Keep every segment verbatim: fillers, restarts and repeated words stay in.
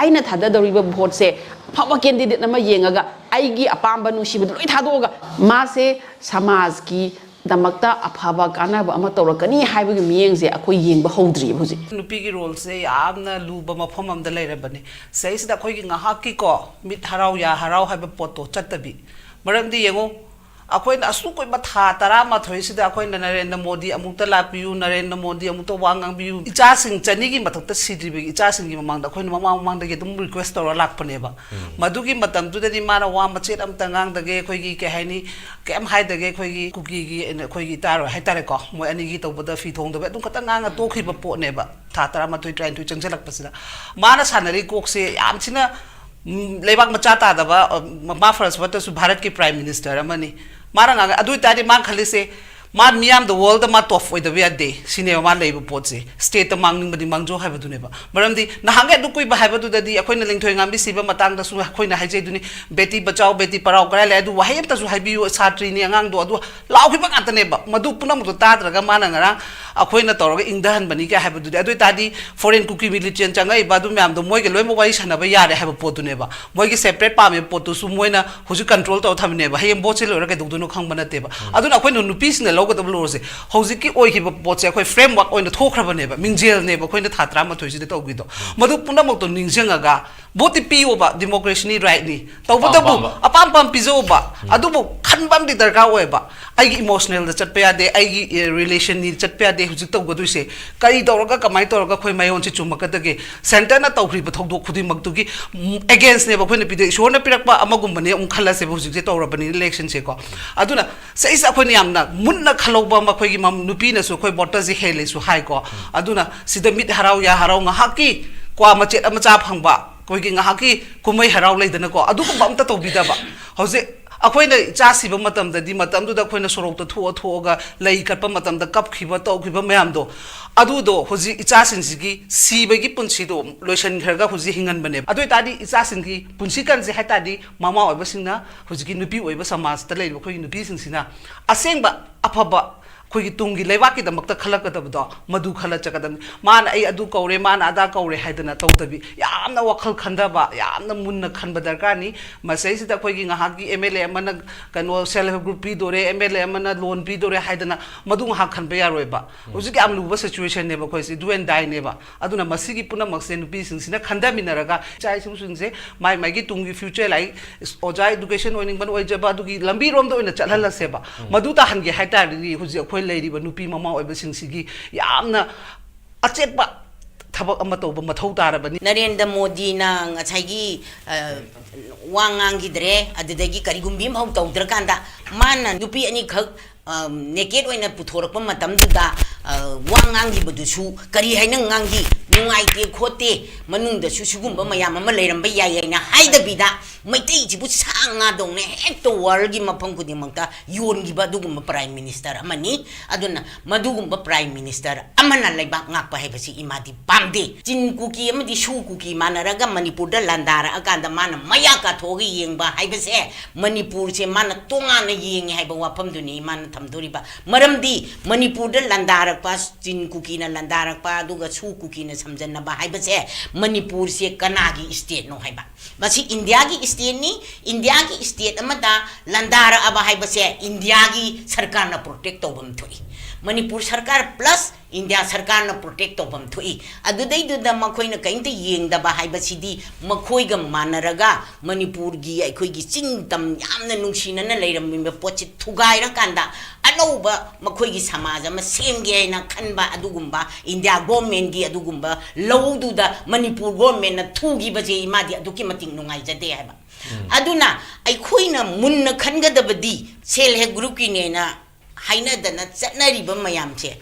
ꯑꯩꯅ ꯊꯥꯗꯗꯧꯔꯤꯕ ꯚꯣꯠꯁꯦ ꯑꯐꯕ ꯀꯦꯟꯗꯤꯗꯦꯠ ꯑꯃ ꯌꯦꯡꯉꯒ ꯑꯩꯒꯤ ꯑꯄꯥꯝꯕ ꯅꯨꯡꯁꯤꯕꯗꯨ ꯂꯣꯏ ꯊꯥꯗꯣꯛꯑꯒ ꯃꯥꯁꯦ ꯁꯃꯥꯖꯀꯤꯗꯃꯛꯇ ꯑꯐꯕ ꯀꯥꯟꯅꯕ ꯑꯃ ꯇꯧꯔꯛꯀꯅꯤ ꯍꯥꯏꯕꯒꯤ ꯃꯤꯠꯌꯦꯡꯁꯦ ꯑꯩꯈꯣꯏ ꯌꯦꯡꯕ ꯍꯧꯗ꯭ꯔꯤꯕ ꯍꯧꯖꯤꯛ꯫ ꯅꯨꯄꯤꯒꯤ ꯔꯣꯜꯁꯦ ꯌꯥꯝꯅ ꯂꯨꯕ ꯃꯐꯝ ꯑꯃꯗ ꯂꯩꯔꯕꯅꯤ꯫ ꯁꯤꯗꯩꯁꯤꯗ ꯑꯩꯈꯣꯏꯒꯤ ꯉꯥꯏꯍꯥꯛꯀꯤꯀꯣ ꯃꯤꯠ ꯍꯔꯥꯎ ꯌꯥ ꯍꯔꯥꯎ ꯍꯥꯏꯕ ꯄꯣꯠꯇꯣ ꯆꯠꯇꯕꯤ꯫ ꯃꯔꯝꯗꯤ ꯌꯦꯡꯉꯨ, ꯑꯩꯈꯣꯏꯅ ꯑꯁꯨꯛ ꯀꯨꯏꯕ ꯊꯥ ꯇꯔꯥꯃꯥꯊꯣꯏꯁꯤꯗ ꯑꯩꯈꯣꯏꯅ "ꯅꯔꯦꯟꯗ꯭ꯔ ꯃꯣꯗꯤ ꯑꯃꯨꯛꯇ ꯂꯥꯛꯄꯤꯌꯨ, ꯅꯔꯦꯟꯗ꯭ꯔ ꯃꯣꯗꯤ ꯑꯃꯨꯛꯇ ꯋꯥ ꯉꯥꯡꯕꯤꯌꯨ", ꯏꯆꯥꯁꯤꯡ ꯆꯅꯤꯒꯤ ꯃꯊꯛꯇ ꯁꯤꯗ꯭ꯔꯤꯕꯒꯤ ꯏꯆꯥꯁꯤꯡꯒꯤ ꯃꯃꯥꯡꯗ ꯑꯩꯈꯣꯏꯅ ꯃꯃꯥꯡ ꯃꯃꯥꯡꯗꯒꯤ ꯑꯗꯨꯝ ꯔꯤꯀ꯭ꯋꯦꯁ ꯇꯧꯔ ꯂꯥꯛꯄꯅꯦꯕ꯫ ꯃꯗꯨꯒꯤ ꯃꯇꯝꯗꯨꯗꯗꯤ ꯃꯥꯅ ꯋꯥ ꯃꯆꯦꯠ ꯑꯃꯇ ꯉꯥꯡꯗꯒꯦ, ꯑꯩꯈꯣꯏꯒꯤ ꯀꯩ ꯍꯥꯏꯅꯤ, ꯀꯩꯝ ꯍꯥꯏꯗꯒꯦ꯫ ꯑꯩꯈꯣꯏꯒꯤ ꯀꯨꯀꯤꯒꯤ ꯑꯩꯈꯣꯏꯒꯤ ꯏꯇꯥꯔꯣꯏ ꯍꯥꯏꯇꯥꯔꯦꯀꯣ, ꯃꯣꯏ ꯑꯅꯤꯒꯤ ꯇꯧꯕꯗ ꯐꯤ ꯊꯣꯡꯗꯕ ꯑꯗꯨꯝ ꯈꯛꯇ ꯉꯥꯡꯉ ꯇꯣꯛꯈꯤꯕ ꯄꯣꯠꯅꯦꯕ꯫ ꯊꯥ ꯇꯔꯥꯃꯥꯊꯣꯏ, ꯇꯔꯥꯅꯤꯊꯣꯏ ꯆꯪꯁꯤꯜꯂꯛꯄꯁꯤꯗ ꯃꯥꯅ ꯁꯥꯟꯅꯔꯤ ꯀꯣꯛꯁꯦ ꯌꯥꯝ ꯊꯤꯅ, ꯎꯝ, ꯂꯩꯕꯥꯛ ꯃꯆꯥ ꯇꯥꯗꯕ, ꯑ, ꯃꯃꯥ ꯐꯔꯁ ꯋꯥꯇꯁꯨ ꯚꯥꯔꯠꯀꯤ ꯄ꯭ꯔꯥꯏꯝ ꯃꯤꯅꯤꯁꯇꯔ ꯑꯃꯅꯤ꯫ ꯃꯥꯅ ꯉꯥꯡꯉ-, ꯑꯗꯨ ꯑꯣꯏꯇꯥꯔꯗꯤ ꯃꯥꯅ ꯈꯜꯂꯤꯁꯦ, ꯃꯥ ꯃꯤꯌꯥꯝꯗ ꯋꯥꯔꯜꯗ ꯃꯥ ꯇꯣꯞ ꯑꯣꯏꯗꯕ ꯌꯥꯗꯦ ꯁꯤꯅꯦꯕ ꯃꯥ ꯂꯩꯕ ꯄꯣꯠꯁꯦ꯫ ꯁ꯭ꯇꯦꯠꯇ ꯃꯥꯡꯅꯤꯡꯕꯗꯤ ꯃꯥꯡꯖꯧ ꯍꯥꯏꯕꯗꯨꯅꯦꯕ꯫ ꯃꯔꯝꯗꯤ ꯅꯍꯥꯟꯒꯩ ꯑꯗꯨ ꯀꯨꯏꯕ ꯍꯥꯏꯕꯗꯨꯗꯗꯤ ꯑꯩꯈꯣꯏꯅ ꯂꯤꯡꯊꯣꯏ ꯉꯥꯝꯕꯤ ꯁꯤꯕ ꯃꯇꯥꯡꯗꯁꯨ ꯑꯩꯈꯣꯏꯅ ꯍꯥꯏꯖꯩꯗꯨꯅꯤ, "ꯕꯦꯇꯤ ꯕꯆꯥꯎ, ꯕꯦꯇꯤ ꯄꯔꯥꯎ" ꯀꯔꯥꯏ ꯂꯩ? ꯑꯗꯨ ꯋꯥꯍꯩ ꯑꯝꯇꯁꯨ ꯍꯥꯏꯕꯤꯌꯨ, ꯁꯥꯇ꯭ꯔꯤꯅꯤ ꯑꯉꯥꯡꯗꯣ, ꯑꯗꯨ ꯂꯥꯎꯈꯤꯕ ꯉꯥꯛꯇꯅꯦꯕ꯫ ꯃꯗꯨ ꯄꯨꯝꯅꯃꯛꯇꯣ ꯇꯥꯗ꯭ꯔꯒ ꯃꯥꯅ ꯉꯔꯥꯡ ꯑꯩꯈꯣꯏꯅ ꯇꯧꯔꯒ ꯏꯪꯊꯍꯟꯕꯅꯤ ꯀꯥꯏ ꯍꯥꯏꯕꯗꯨꯗꯤ, ꯑꯗꯨ ꯑꯣꯏꯇꯥꯔꯗꯤ ꯐꯣꯔꯦꯟ ꯀꯨꯀꯤ ꯃꯤꯂꯤꯇꯦꯟ ꯆꯪꯉꯛꯏꯕ ꯑꯗꯨ ꯃꯌꯥꯝꯗꯣ ꯃꯣꯏꯒ ꯂꯣꯏꯅꯃꯛ ꯋꯥꯔꯤ ꯁꯥꯟꯅꯕ ꯌꯥꯔꯦ ꯍꯥꯏꯕ ꯄꯣꯠꯇꯨꯅꯦꯕ꯫ ꯃꯣꯏꯒꯤ ꯁꯦꯄꯔꯦꯠ ꯄꯥꯝꯃꯤꯕ ꯄꯣꯠꯇꯨꯁꯨ ꯃꯣꯏꯅ ꯍꯧꯖꯤꯛ ꯀꯟꯇ꯭ꯔꯣꯜ ꯇꯧꯔ ꯊꯝꯃꯤꯅꯦꯕ꯫ ꯍꯌꯦꯡ ꯚꯣꯠꯁꯦ ꯂꯣꯏꯔ ꯀꯩꯗꯧꯗꯣꯏꯅꯣ ꯈꯪꯕ ꯅꯠꯇꯦꯕ꯫ ꯑꯗꯨꯅ ꯑꯩꯈꯣꯏꯅ ꯅꯨꯄꯤꯁꯤꯡꯅ ꯂꯧꯒꯗꯕ ꯔꯣꯜꯁꯦ ꯍꯧꯖꯤꯛꯀꯤ ꯑꯣꯏꯈꯤꯕ ꯄꯣꯠꯁꯦ ꯑꯩꯈꯣꯏ ꯐ꯭ꯔꯦꯝꯋꯥꯔꯛ ꯑꯣꯏꯅ ꯊꯣꯛꯈ꯭ꯔꯕꯅꯦꯕ, ꯃꯤꯡꯖꯦꯜꯅꯦꯕ ꯑꯩꯈꯣꯏꯅ ꯊꯥ ꯇꯔꯥꯃꯥꯊꯣꯏꯁꯤꯗ ꯇꯧꯈꯤꯗꯣ꯫ ꯃꯗꯨ ꯄꯨꯝꯅꯃꯛꯇꯣ ꯅꯤꯡꯁꯤꯡꯉꯒ ꯚꯣꯠꯇꯤ ꯄꯤꯌꯣꯕ, ꯗꯤꯃꯣꯀ꯭ꯔꯦꯁꯤꯅꯤ, ꯔꯥꯏꯠꯅꯤ, ꯇꯧꯕꯇꯕꯨ ꯑꯄꯥꯝ ꯑꯄꯥꯝꯕ꯫ ꯑꯄꯥꯝ ꯑꯄꯥꯝ ꯄꯤꯖꯧꯕ꯫ ꯑꯗꯨꯕꯨ ꯈꯟꯕ ꯑꯃꯗꯤ ꯗꯔꯀꯥꯔ ꯑꯣꯏꯌꯦꯕ꯫ ꯑꯩꯒꯤ ꯏꯃꯣꯁꯅꯦꯜꯗ ꯆꯠꯄ ꯌꯥꯗꯦ, ꯑꯩꯒꯤ, ꯑꯦ, ꯔꯤꯂꯦꯁꯟꯅꯤ ꯆꯠꯄ ꯌꯥꯗꯦ ꯍꯧꯖꯤꯛ ꯇꯧꯒꯗꯣꯏꯁꯦ꯫ ꯀꯔꯤ ꯇꯧꯔꯒ, ꯀꯃꯥꯏꯅ ꯇꯧꯔꯒ ꯑꯩꯈꯣꯏ ꯃꯌꯣꯟꯁꯦ ꯆꯨꯝꯃꯛꯀꯗꯒꯦ? ꯁꯦꯟꯇꯔꯅ ꯇꯧꯈ꯭ꯔꯤꯕ ꯊꯧꯗꯣꯛ ꯈꯨꯗꯤꯡꯃꯛꯇꯨꯒꯤ, ꯎꯝ, ꯑꯦꯒꯦꯟꯁꯅꯦꯕ ꯑꯩꯈꯣꯏꯅ ꯄꯤꯗꯣꯏ꯫ ꯏꯁꯣꯔꯅ ꯄꯤꯔꯛꯄ ꯑꯃꯒꯨꯝꯕꯅꯦ ꯑꯃꯨꯛ ꯈꯜꯂꯁꯦꯕ ꯍꯧꯖꯤꯛꯁꯦ ꯇꯧꯔꯕꯅꯤꯅ ꯏꯂꯦꯛꯁꯟꯁꯦꯀꯣ꯫ ꯑꯗꯨꯅ ꯁꯤꯁꯦ ꯑꯩꯈꯣꯏꯅ ꯌꯥꯝꯅ ꯃꯨꯟꯅ ꯈꯜꯍꯧꯕ ꯑꯃ, ꯑꯩꯈꯣꯏꯒꯤ ꯃꯝ-, ꯅꯨꯄꯤꯅꯁꯨ ꯑꯩꯈꯣꯏ ꯚꯣꯇꯔꯁꯦ ꯍꯦꯜꯂꯦꯁꯨ ꯍꯥꯏꯀꯣ꯫ ꯑꯗꯨꯅ ꯁꯤꯗ ꯃꯤꯠ ꯍꯔꯥꯎ ꯌꯥ ꯍꯔꯥꯎ ꯉꯥꯏꯍꯥꯛꯀꯤ ꯀ꯭ꯋꯥ ꯃꯆꯦꯠ ꯑꯃ ꯆꯥ ꯐꯪꯕ, ꯑꯩꯈꯣꯏꯒꯤ ꯉꯥꯏꯍꯥꯛꯀꯤ ꯀꯨꯝꯍꯩ ꯍꯔꯥꯎ ꯂꯩꯗꯅꯀꯣ, ꯑꯗꯨꯒꯨꯝꯕ ꯑꯝꯇ ꯇꯧꯕꯤꯗꯕ꯫ ꯍꯧꯖꯤꯛ ꯑꯩꯈꯣꯏꯅ ꯏꯆꯥ ꯁꯤꯕ ꯃꯇꯝꯗꯗꯤ, ꯃꯇꯝꯗꯨꯗ ꯑꯩꯈꯣꯏꯅ ꯁꯣꯔꯣꯛꯇ ꯊꯣꯛꯑ ꯊꯣꯛꯑꯒ ꯂꯩ ꯀꯠꯄ ꯃꯇꯝꯗ ꯀꯞꯈꯤꯕ ꯇꯧꯈꯤꯕ ꯃꯌꯥꯝꯗꯣ, ꯑꯗꯨꯗꯣ ꯍꯧꯖꯤꯛ ꯏꯆꯥꯁꯤꯡꯁꯤꯒꯤ ꯁꯤꯕꯒꯤ ꯄꯨꯟꯁꯤꯗꯣ ꯂꯣꯏꯁꯤꯟꯈ꯭ꯔꯒ ꯍꯧꯖꯤꯛ ꯍꯤꯡꯍꯟꯕꯅꯦꯕ꯫ ꯑꯗꯨ ꯑꯣꯏꯇꯥꯔꯗꯤ ꯏꯆꯥꯁꯤꯡꯒꯤ ꯄꯨꯟꯁꯤ ꯀꯟꯁꯦ ꯍꯥꯏ ꯇꯥꯔꯗꯤ ꯃꯃꯥ ꯑꯣꯏꯕꯁꯤꯡꯅ ꯍꯧꯖꯤꯛꯀꯤ ꯅꯨꯄꯤ ꯑꯣꯏꯕ ꯁꯃꯥꯖꯇ ꯂꯩꯔꯤꯕ ꯑꯩꯈꯣꯏꯒꯤ ꯅꯨꯄꯤꯁꯤꯡꯁꯤꯅ ꯑꯁꯦꯡꯕ ꯑꯐꯕ ꯑꯩꯈꯣꯏꯒꯤ ꯇꯨꯡꯒꯤ ꯂꯩꯕꯥꯛꯀꯤꯗꯃꯛꯇ ꯈꯜꯂꯛꯀꯗꯕꯗꯣ ꯃꯗꯨ ꯈꯜꯂ ꯆꯠꯀꯗꯕꯅꯤ꯫ ꯃꯥꯅ ꯑꯩ ꯑꯗꯨ ꯀꯧꯔꯦ, ꯃꯥꯅ ꯑꯗꯥ ꯀꯧꯔꯦ ꯍꯥꯏꯗꯅ ꯇꯧꯗꯕꯤ, ꯌꯥꯝꯅ ꯋꯥꯈꯜ ꯈꯟꯊꯕ, ꯌꯥꯝꯅ ꯃꯨꯟꯅ ꯈꯟꯕ ꯗꯔꯀꯥꯔꯅꯤ꯫ ꯃꯁꯤꯗꯩꯁꯤꯗ ꯑꯩꯈꯣꯏꯒꯤ ꯉꯥꯏꯍꯥꯛꯀꯤ M L A ꯑꯃꯅ ꯀꯩꯅꯣ self help group ꯄꯤꯗꯣꯔꯦ, M L A ꯑꯃꯅ loan ꯄꯤꯗꯣꯔꯦ ꯍꯥꯏꯗꯅ ꯃꯗꯨ ꯉꯥꯏꯍꯥꯛ ꯈꯟꯕ ꯌꯥꯔꯣꯏꯕ꯫ ꯍꯧꯖꯤꯛ ꯌꯥꯝ ꯂꯨꯕ situationꯅꯦꯕ ꯑꯩꯈꯣꯏꯁꯤ, do and dieꯅꯦꯕ꯫ ꯑꯗꯨꯅ ꯃꯁꯤꯒꯤ ꯄꯨꯝꯅꯃꯛꯁꯦ ꯅꯨꯄꯤꯁꯤꯡꯁꯤꯅ ꯈꯟꯊꯃꯤꯟꯅꯔꯒ ꯏꯆꯥ ꯏꯁꯨꯁꯤꯡꯁꯦ ꯃꯥꯏ ꯃꯥꯏꯒꯤ ꯇꯨꯡꯒꯤ future, ꯂꯥꯏꯔꯤꯛ, ꯑꯣꯖꯥ education ꯑꯣꯏꯅꯤꯡꯕꯅ ꯑꯣꯏꯖꯕ, ꯑꯗꯨꯒꯤ ꯂꯝꯕꯤꯔꯣꯝꯗ ꯑꯣꯏꯅ ꯆꯠꯍꯜꯂꯁꯦꯕ꯫ ꯃꯗꯨ ꯇꯥꯍꯟꯒꯦ ꯍꯥꯏ ꯇꯥꯔꯗꯤ ꯍꯧꯖꯤꯛ ꯑꯩꯈꯣꯏ ꯂꯩꯔꯤꯕ ꯅꯨꯄꯤ ꯃꯃꯥ ꯑꯣꯏꯕꯁꯤꯡꯁꯤꯒꯤ ꯌꯥꯝꯅ ꯑꯆꯦꯠꯄ ꯊꯕꯛ ꯑꯃ ꯇꯧꯕ ꯃꯊꯧ ꯇꯥꯔꯕꯅꯤ꯫ ꯅꯔꯦꯟꯗ꯭ꯔ ꯃꯣꯗꯤꯅ ꯉꯁꯥꯏꯒꯤ, ꯑ, ꯋꯥ ꯉꯥꯡꯈꯤꯗ꯭ꯔꯦ, ꯑꯗꯨꯗꯒꯤ ꯀꯔꯤꯒꯨꯝꯕꯤ ꯑꯃꯐꯥꯎ ꯇꯧꯗ꯭ꯔꯀꯥꯟꯗ ꯃꯥꯅ ꯅꯨꯄꯤ ꯑꯅꯤꯈꯛ, ꯑ, naked ꯑꯣꯏꯅ ꯄꯨꯊꯣꯔꯛꯄ ꯃꯇꯝꯗꯨꯗ, ꯑ, ꯋꯥ ꯉꯥꯡꯈꯤꯕꯗꯨꯁꯨ ꯀꯔꯤ ꯍꯥꯏꯅ ꯉꯥꯡꯈꯤ? "ꯅꯨꯡꯉꯥꯏꯇꯦ ꯈꯣꯠꯇꯦ, ꯃꯅꯨꯡꯗꯁꯨ ꯁꯤꯒꯨꯝꯕ ꯃꯌꯥꯝ ꯑꯃ ꯂꯩꯔꯝꯕ ꯌꯥꯏ" ꯍꯥꯏꯅ ꯍꯥꯏꯗꯕꯤꯗ, ꯃꯩꯇꯩꯁꯤꯕꯨ ꯁꯥ ꯉꯥꯗꯧꯅ ꯍꯦꯛꯇ worldꯒꯤ ꯃꯐꯝ ꯈꯨꯗꯤꯡꯃꯛꯇ ꯌꯣꯟꯈꯤꯕ ꯑꯗꯨꯒꯨꯝꯕ prime minister ꯑꯃꯅꯤ꯫ ꯑꯗꯨꯅ ꯃꯗꯨꯒꯨꯝꯕ prime minister ꯑꯃꯅ ꯂꯩꯕꯥꯛ ꯉꯥꯛꯄ ꯍꯥꯏꯕꯁꯤ ꯏꯃꯥꯗꯤ ꯄꯥꯝꯗꯦ꯫ ꯆꯤꯟ ꯀꯨꯀꯤ ꯑꯃꯗꯤ ꯁꯨ ꯀꯨꯀꯤ ꯃꯥꯟꯅꯔꯒ ꯃꯅꯤꯄꯨꯔꯗ ꯂꯥꯟꯗꯥꯔꯛꯑꯀꯥꯟꯗ ꯃꯥꯅ ꯃꯌꯥ ꯀꯥꯊꯣꯛꯑꯒ ꯌꯦꯡꯕ ꯍꯥꯏꯕꯁꯦ, ꯃꯅꯤꯄꯨꯔꯁꯦ ꯃꯥꯅ ꯇꯣꯉꯥꯟꯅ ꯌꯦꯡꯉꯦ ꯍꯥꯏꯕ ꯋꯥꯐꯝꯗꯨꯅꯤ ꯃꯥꯅ ꯊꯝꯗꯣꯔꯤꯕ꯫ ꯃꯔꯝꯗꯤ ꯃꯅꯤꯄꯨꯔꯗ ꯂꯥꯟꯗꯥꯔꯛꯄ, ꯆꯤꯟ ꯀꯨꯀꯤꯅ ꯂꯥꯟꯗꯥꯔꯛꯄ, ꯑꯗꯨꯒ ꯁꯨ ꯀꯨꯀꯤꯅ ꯁꯝꯖꯟꯅꯕ ꯍꯥꯏꯕꯁꯦ, ꯃꯅꯤꯄꯨꯔꯁꯦ ꯀꯅꯥꯒꯤ stateꯅꯣ ꯍꯥꯏꯕ꯫ ꯃꯁꯤ ꯏꯟꯗꯤꯌꯥꯒꯤ stateꯅꯤ꯫ ꯏꯟꯗꯤꯌꯥꯒꯤ state ꯑꯃꯗ ꯂꯥꯟꯗꯥꯔꯛꯑꯕ ꯍꯥꯏꯕꯁꯦ ꯏꯟꯗꯤꯌꯥꯒꯤ ꯁꯔꯀꯥꯔꯅ protect ꯇꯧꯐꯝ ꯊꯣꯛꯏ꯫ ꯃꯅꯤꯄꯨꯔ ꯁꯔꯀꯥꯔ plus ꯏꯟꯗꯤꯌꯥ ꯁꯔꯀꯥꯔꯅ protect ꯇꯧꯐꯝ ꯊꯣꯛꯏ꯫ ꯑꯗꯨꯗꯩꯗꯨꯗ ꯃꯈꯣꯏꯅ ꯀꯔꯤꯝꯇ ꯌꯦꯡꯗꯕ ꯍꯥꯏꯕꯁꯤꯗꯤ, ꯃꯈꯣꯏꯒ ꯃꯥꯟꯅꯔꯒ ꯃꯅꯤꯄꯨꯔꯒꯤ ꯑꯩꯈꯣꯏꯒꯤ ꯆꯤꯡ ꯇꯝ ꯌꯥꯝꯅ ꯅꯨꯡꯁꯤꯅꯅ ꯂꯩꯔꯝꯃꯤꯕ ꯄꯣꯠꯁꯤ ꯊꯨꯒꯥꯏꯔꯀꯥꯟꯗ ꯑꯅꯧꯕ ꯃꯈꯣꯏꯒꯤ ꯁꯃꯥꯖ ꯑꯃ ꯁꯦꯝꯒꯦ ꯍꯥꯏꯅ ꯈꯟꯕ ꯑꯗꯨꯒꯨꯝꯕ ꯏꯟꯗꯤꯌꯥ governmentꯀꯤ ꯑꯗꯨꯒꯨꯝꯕ ꯂꯧꯗꯨꯗ ꯃꯅꯤꯄꯨꯔ governmentꯅ ꯊꯨꯈꯤꯕꯁꯦ ꯏꯃꯥꯗꯤ ꯑꯗꯨꯛꯀꯤ ꯃꯇꯤꯛ ꯅꯨꯡꯉꯥꯏꯖꯗꯦ ꯍꯥꯏꯕ꯫ ꯑꯗꯨꯅ ꯑꯩꯈꯣꯏꯅ ꯃꯨꯟꯅ ꯈꯟꯒꯗꯕꯗꯤ self help groupꯀꯤꯅꯦꯅ ꯍꯥꯏꯅꯗꯅ ꯆꯠꯅꯔꯤꯕ ꯃꯌꯥꯝꯁꯦ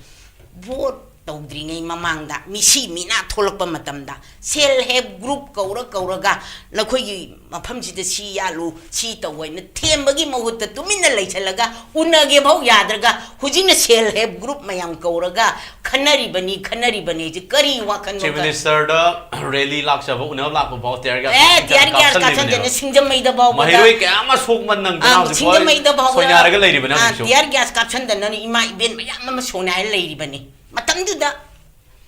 vote ꯇꯧꯗ꯭ꯔꯤꯉꯩ ꯃꯃꯥꯡꯗ, ꯃꯤꯁꯤ ꯃꯤꯅꯥ ꯊꯣꯛꯂꯛꯄ ꯃꯇꯝꯗ, self help group ꯀꯧꯔ ꯀꯧꯔꯒ, "ꯅꯈꯣꯏꯒꯤ ꯃꯐꯝꯁꯤꯗ ꯁꯤ ꯌꯥꯜꯂꯨ, ꯁꯤ ꯇꯧ" ꯍꯥꯏꯅ ꯊꯦꯝꯕꯒꯤ ꯃꯍꯨꯠꯇ ꯇꯨꯃꯤꯟꯅ ꯂꯩꯁꯜꯂꯒ, ꯎꯅꯒꯦ ꯐꯥꯎ ꯌꯥꯗ꯭ꯔꯒ, ꯍꯧꯖꯤꯛꯅ self help group ꯃꯌꯥꯝ ꯀꯧꯔꯒ ꯈꯟꯅꯔꯤꯕꯅꯤ, ꯈꯟꯅꯔꯤꯕꯅꯤ ꯍꯥꯏꯁꯦ ꯀꯔꯤ ꯋꯥꯈꯜꯅꯣ? Chief Minister ꯗ rally ꯂꯥꯛꯆꯕ, ꯎꯅꯕ ꯂꯥꯛꯄ ꯐꯥꯎ tear gas ꯑꯦ, tear gas ꯀꯥꯞꯁꯟꯗꯅ ꯀꯥꯞꯁꯤꯜꯂꯤꯕꯅꯦꯕ꯫ ꯁꯤꯡꯖꯃꯩꯗ ꯐꯥꯎꯕꯗ, ꯃꯍꯩꯔꯣꯏ ꯀꯌꯥ ꯑꯃ ꯁꯣꯛ ꯃꯟ ꯅꯪꯗꯅ ꯑꯥ, ꯍꯧꯖꯤꯛ ꯐꯥꯎ ꯁꯤꯡꯖꯃꯩꯗ ꯐꯥꯎꯕꯗ, ꯁꯣꯏꯅꯥꯏꯔꯒ ꯂꯩꯔꯤꯕꯅꯦ ꯑꯥ, ꯍꯧꯖꯤꯛꯁꯨ꯫ Tear gas ꯀꯥꯞꯁꯟꯗꯅ ꯏꯃꯥ ꯏꯕꯦꯟ ꯃꯌꯥꯝ ꯑꯃ ꯁꯣꯏꯅꯥꯏꯔ ꯂꯩꯔꯤꯕꯅꯤ꯫ ꯃꯇꯝꯗꯨꯗ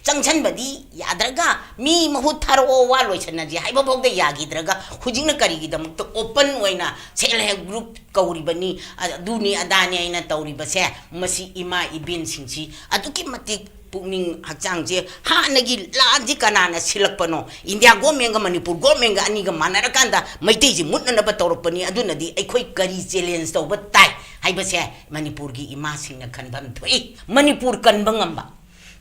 ꯆꯪꯁꯟꯕꯗꯤ ꯌꯥꯗ꯭ꯔꯒ, ꯃꯤ ꯃꯍꯨꯠ ꯊꯥꯔꯛꯑꯣ, ꯋꯥ ꯂꯣꯏꯁꯟꯅꯁꯦ ꯍꯥꯏꯕ ꯐꯥꯎꯗ ꯌꯥꯈꯤꯗ꯭ꯔꯒ, ꯍꯧꯖꯤꯛꯅ ꯀꯔꯤꯒꯤꯗꯃꯛꯇ open ꯑꯣꯏꯅ self help group ꯀꯧꯔꯤꯕꯅꯤ, ꯑꯗꯨꯅꯤ ꯑꯗꯥꯅꯤ ꯍꯥꯏꯅ ꯇꯧꯔꯤꯕꯁꯦ? ꯃꯁꯤ ꯏꯃꯥ ꯏꯕꯦꯟꯁꯤꯡꯁꯤ ꯑꯗꯨꯛꯀꯤ ꯃꯇꯤꯛ ꯄꯨꯛꯅꯤꯡ ꯍꯛꯆꯥꯡꯁꯦ, ꯍꯥꯟꯅꯒꯤ ꯂꯥꯟꯁꯤ ꯀꯅꯥꯅ ꯁꯤꯜꯂꯛꯄꯅꯣ? ꯏꯟꯗꯤꯌꯥ government ꯀ ꯃꯅꯤꯄꯨꯔ government ꯀ ꯑꯅꯤꯒ ꯃꯥꯟꯅꯔꯀꯥꯟꯗ ꯃꯩꯇꯩꯁꯤ ꯃꯨꯠꯅꯅꯕ ꯇꯧꯔꯛꯄꯅꯤ꯫ ꯑꯗꯨꯅꯗꯤ ꯑꯩꯈꯣꯏ ꯀꯔꯤ challenge ꯇꯧꯕ ꯇꯥꯏ ꯍꯥꯏꯕꯁꯦ ꯃꯅꯤꯄꯨꯔꯒꯤ ꯏꯃꯥꯁꯤꯡꯅ ꯈꯟꯐꯝ ꯊꯣꯛꯏ꯫ ꯃꯅꯤꯄꯨꯔ ꯀꯟꯕ ꯉꯝꯕ,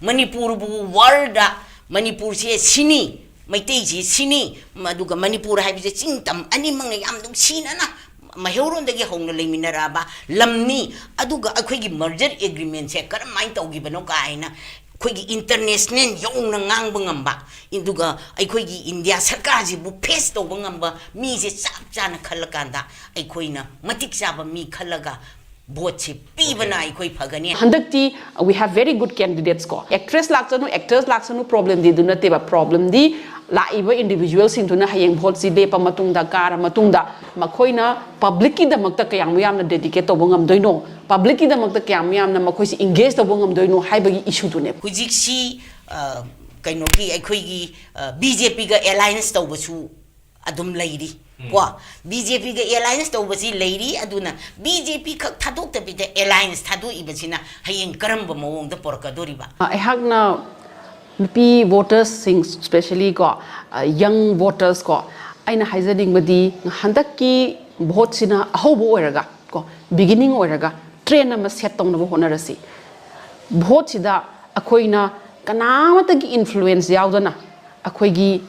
ꯃꯅꯤꯄꯨꯔꯕꯨ world ꯗ, ꯃꯅꯤꯄꯨꯔꯁꯦ ꯁꯤꯅꯤ, ꯃꯩꯇꯩꯁꯤ ꯁꯤꯅꯤ, ꯑꯗꯨꯒ ꯃꯅꯤꯄꯨꯔ ꯍꯥꯏꯕꯁꯦ ꯆꯤꯡ ꯇꯝ ꯑꯅꯤꯃꯛꯅ ꯌꯥꯝ ꯅꯨꯡꯁꯤꯅꯅ ꯃꯩꯍꯧꯔꯣꯟꯗꯒꯤ ꯍꯧꯅ ꯂꯩꯃꯤꯟꯅꯔꯛꯑꯕ ꯂꯝꯅꯤ꯫ ꯑꯗꯨꯒ ꯑꯩꯈꯣꯏꯒꯤ merger agreement ꯁꯦ ꯀꯔꯝꯍꯥꯏꯅ ꯇꯧꯈꯤꯕꯅꯣ ꯀꯥꯏꯅ ꯑꯩꯈꯣꯏꯒꯤ international ꯌꯧꯅ ꯉꯥꯡꯕ ꯉꯝꯕ, ꯑꯗꯨꯒ ꯑꯩꯈꯣꯏꯒꯤ ꯏꯟꯗꯤꯌꯥ ꯁꯔꯀꯥꯔꯁꯤꯕꯨ face ꯇꯧꯕ ꯉꯝꯕ ꯃꯤꯁꯦ ꯆꯞ ꯆꯥꯅ ꯈꯜꯂꯀꯥꯟꯗ, ꯑꯩꯈꯣꯏꯅ ꯃꯇꯤꯛ ꯆꯥꯕ ꯃꯤ ꯈꯜꯂꯒ vote ꯁꯤ ꯄꯤꯕꯅ ꯑꯩꯈꯣꯏ ꯐꯒꯅꯤ꯫ ꯍꯟꯗꯛꯇꯤ we have very good candidates ꯀꯣ꯫ Actress ꯂꯥꯛꯆꯅꯨ, actors ꯂꯥꯛꯆꯅꯨ, problem ꯗꯤ ꯑꯗꯨ ꯅꯠꯇꯦꯕ꯫ Problem ꯗꯤ ꯂꯥꯛꯏꯕ individual ꯁꯤꯡꯗꯨꯅ ꯍꯌꯦꯡ vote ꯁꯤ ꯂꯦꯞꯄ ꯃꯇꯨꯡꯗ, ꯀꯥꯔ ꯃꯇꯨꯡꯗ, ꯃꯈꯣꯏꯅ public ꯀꯤꯗꯃꯛꯇ ꯀꯌꯥꯝ ꯌꯥꯝꯅ dedicate ꯇꯧꯕ ꯉꯝꯗꯣꯏꯅꯣ, public ꯀꯤꯗꯃꯛꯇ ꯀꯌꯥꯝ ꯌꯥꯝꯅ ꯃꯈꯣꯏꯁꯤ engage ꯇꯧꯕ ꯉꯝꯗꯣꯏꯅꯣ ꯍꯥꯏꯕꯒꯤ issue ꯗꯨꯅꯦꯕ꯫ ꯍꯧꯖꯤꯛꯁꯤ, ꯑ, ꯀꯩꯅꯣꯒꯤ, ꯑꯩꯈꯣꯏꯒꯤ, ꯑ, BJP ꯒ alliance ꯇꯧꯕꯁꯨ ꯑꯗꯨꯝ ꯂꯩꯔꯤ꯫ ꯎꯝ꯫ ꯀꯣ, BJP ꯒ alliance ꯇꯧꯕꯁꯤ ꯂꯩꯔꯤ꯫ ꯑꯗꯨꯅ BJP ꯈꯛ ꯊꯥꯗꯣꯛꯇꯕꯤꯗ alliance ꯊꯥꯗꯣꯛꯏꯕꯁꯤꯅ ꯍꯌꯦꯡ ꯀꯔꯝꯕ ꯃꯑꯣꯡꯗ ꯄꯨꯔꯛꯀꯗꯣꯔꯤꯕ? ꯑ, ꯑꯩꯍꯥꯛꯅ ꯅꯨꯄꯤ voters ꯁꯤꯡ, specially ꯀꯣ, ꯑ, young voters ꯀꯣ, ꯑꯩꯅ ꯍꯥꯏꯖꯅꯤꯡꯕꯗꯤ ꯍꯟꯗꯛꯀꯤ vote ꯁꯤꯅ ꯑꯍꯧꯕ ꯑꯣꯏꯔꯒ ꯀꯣ, beginning ꯑꯣꯏꯔꯒ trend ꯑꯃ set ꯇꯧꯅꯕ ꯍꯣꯠꯅꯔꯁꯤ꯫ Vote ꯁꯤꯗ ꯑꯩꯈꯣꯏꯅ ꯀꯅꯥꯃꯠꯇꯒꯤ influence ꯌꯥꯎꯗꯅ ꯑꯩꯈꯣꯏꯒꯤ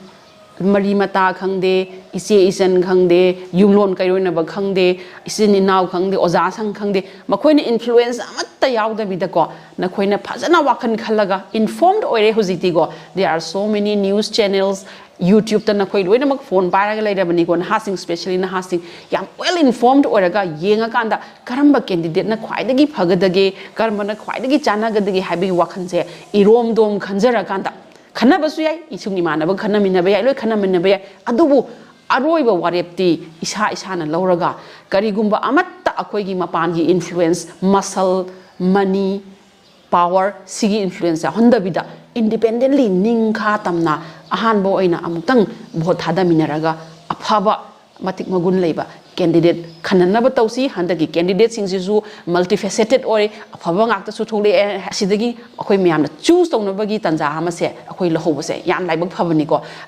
ꯃꯔꯤ ꯃꯇꯥ ꯈꯪꯗꯦ, ꯏꯆꯦ ꯏꯆꯟ ꯈꯪꯗꯦ, ꯌꯨꯝꯂꯣꯟ ꯀꯩꯔꯣꯏꯅꯕ ꯈꯪꯗꯦ, ꯏꯆꯤꯟ ꯏꯅꯥꯎ ꯈꯪꯗꯦ, ꯑꯣꯖꯥꯁꯤꯡ ꯈꯪꯗꯦ, ꯃꯈꯣꯏꯅ influence ꯑꯃꯠꯇ ꯌꯥꯎꯗꯕꯤꯗꯀꯣ, ꯅꯈꯣꯏꯅ ꯐꯖꯅ ꯋꯥꯈꯜ ꯈꯜꯂꯒ, informed ꯑꯣꯏꯔꯦ ꯍꯧꯖꯤꯛꯇꯤꯀꯣ, there are so many news channels, YouTube-ꯇ ꯅꯈꯣꯏ ꯂꯣꯏꯅꯃꯛ phone ꯄꯥꯏꯔꯒ ꯂꯩꯔꯕꯅꯤꯀꯣ, ꯅꯍꯥꯁꯤꯡ, specially ꯅꯍꯥꯁꯤꯡ ꯌꯥꯝ well informed ꯑꯣꯏꯔꯒ ꯌꯦꯡꯉꯀꯥꯟꯗ ꯀꯔꯝꯕ candidate-ꯅ ꯈ꯭ꯋꯥꯏꯗꯒꯤ ꯐꯒꯗꯒꯦ, ꯀꯔꯝꯕꯅ ꯈ꯭ꯋꯥꯏꯗꯒꯤ ꯆꯥꯟꯅꯒꯗꯒꯦ ꯍꯥꯏꯕꯒꯤ ꯋꯥꯈꯜꯁꯦ ꯏꯔꯣꯝꯗꯣꯝ ꯈꯟꯖꯔꯀꯥꯟꯗ, ꯈꯟꯅꯕꯁꯨ ꯌꯥꯏ, ꯏꯁꯨꯡ ꯏꯃꯥꯟꯅꯕ ꯈꯟꯅꯃꯤꯟꯅꯕ ꯌꯥꯏ, ꯂꯣꯏ ꯈꯟꯅꯃꯤꯟꯅꯕ ꯌꯥꯏ, ꯑꯗꯨꯕꯨ ꯑꯔꯣꯏꯕ ꯋꯥꯔꯦꯞꯇꯤ ꯏꯁꯥ ꯏꯁꯥꯅ ꯂꯧꯔꯒ, ꯀꯔꯤꯒꯨꯝꯕ ꯑꯃꯠꯇ ꯑꯩꯈꯣꯏꯒꯤ ꯃꯄꯥꯟꯒꯤ influence, muscle, money, power, ꯁꯤꯒꯤ influence ꯌꯥꯎꯍꯟꯗꯕꯤꯗ, independently ꯅꯤꯡꯈꯥ ꯇꯝꯅ ꯑꯍꯥꯟꯕ ꯑꯣꯏꯅ ꯑꯃꯨꯛꯇꯪ vote ꯊꯥꯗꯃꯤꯟꯅꯔꯒ ꯑꯐꯕ, ꯃꯇꯤꯛ ꯃꯒꯨꯟ ꯂꯩꯕ candidate ꯈꯟꯅꯅꯕ ꯇꯧꯁꯤ꯫ ꯍꯟꯗꯛꯀꯤ candidate-ꯁꯤꯡꯁꯤꯁꯨ multifaceted ꯑꯣꯏ, ꯑꯐꯕ ꯉꯥꯛꯇꯁꯨ ꯊꯣꯛꯂꯛꯑꯦ꯫ ꯑꯁꯤꯗꯒꯤ ꯑꯩꯈꯣꯏ ꯃꯌꯥꯝꯅ choose ꯇꯧꯅꯕꯒꯤ ꯇꯥꯟꯖꯥ ꯑꯃꯁꯦ ꯑꯩꯈꯣꯏ ꯂꯧꯍꯧꯕꯁꯦ ꯌꯥꯝ ꯂꯥꯏꯕꯛ ꯐꯕꯅꯤꯀꯣ꯫